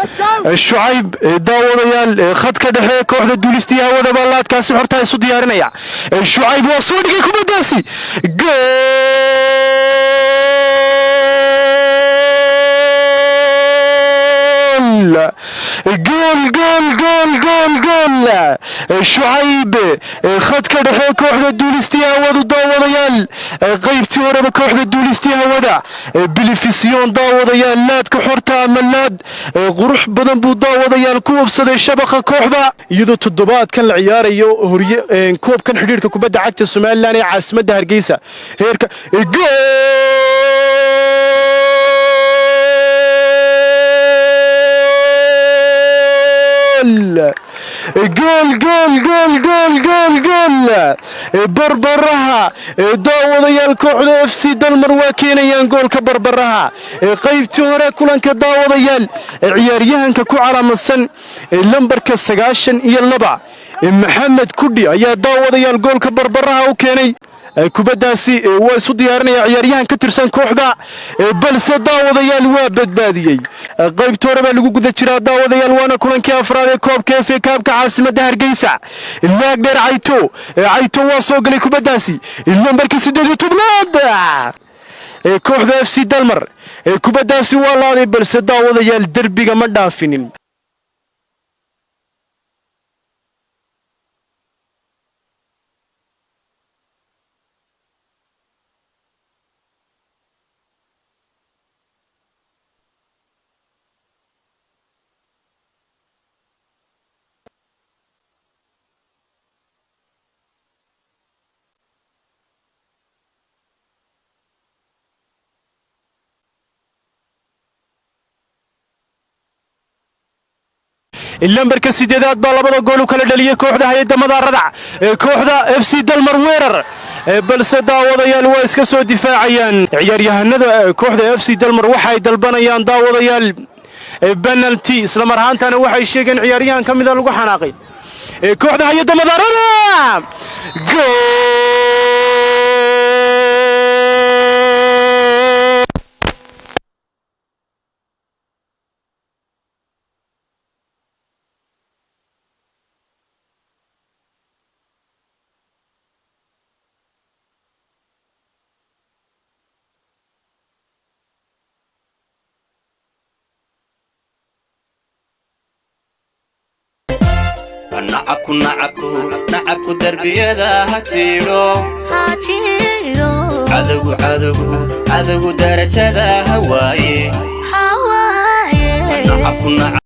Shucayb. Daawadayaal, khadka dhexe kooxda Duulistii Hawada baa laadkaasi xortaa isu diyaarinaya. Shucayb waa soo dhigay kubaddaasi, gool, gool, gool, gool, gool, gool! Shucayb, khadka dhexe kooxda Duulistii Hawadu. Daawadayaal, qaybtii horeba kooxda Duulistii Hawada bilifisyon. Daawadayaal, laadka xorta ama laad qurux badan buu, daawadayaal, ku hubsaday shabaqa kooxda, iyadoo toddobaadkan la ciyaarayo horye koobkan xidhiidhka kubadda cagta Somaliland ee caasimadda Hargeysa heerka. Gool, gool, gool, gool, gool, gool, gool! Barbaraha, daawadayaal, kooxda FC Dalmar waa keenayaan goolka barbaraha qaybtii hore kulanka. Daawadayaal, ciyaaryahanka ku calaamadsan lambarka 92, Maxamed Kudhi, ayaa, daawadayaal, goolka barbaraha u keenay. Kubaddaasi waa isu diyaarinaya ciyaaryahan ka tirsan kooxda, balse, daawadayaal, waa badbaadiyey. Qaybta hore baa lagu guda jiraa, daawadayaal, waana kulankii afraad ee koobka FA Cup-ka caasimadda Hargeysa. Laag dheer, Cayto. Cayto waa soo galay kubaddaasi, lambarka 18aad ee kooxda FC Dalmar. Kubaddaasi waa laaday, balse, daawadayaal, derbiga ma dhaafinin. Lambarka 8aad baa labada gool u kala dhaliyey kooxda hay-adda madaarada. Kooxda FC Dalmar weerar, balse, daawadayaal, waa iska soo difaacayaan ciyaaryahanada kooxda FC Dalmar. Waxay dalbanayaan, daawadayaal, penalty, isla mar ahaantana waxay sheegeen ciyaaryahan ka mida lagu xanaaqay. Kooxda hay-adda madaarada, gool! Nacabku, nacabku, nacabku darbiyada ha jiidho. Cadowgu, cadowgu, cadowgu darajada ha waaye. Nacabku.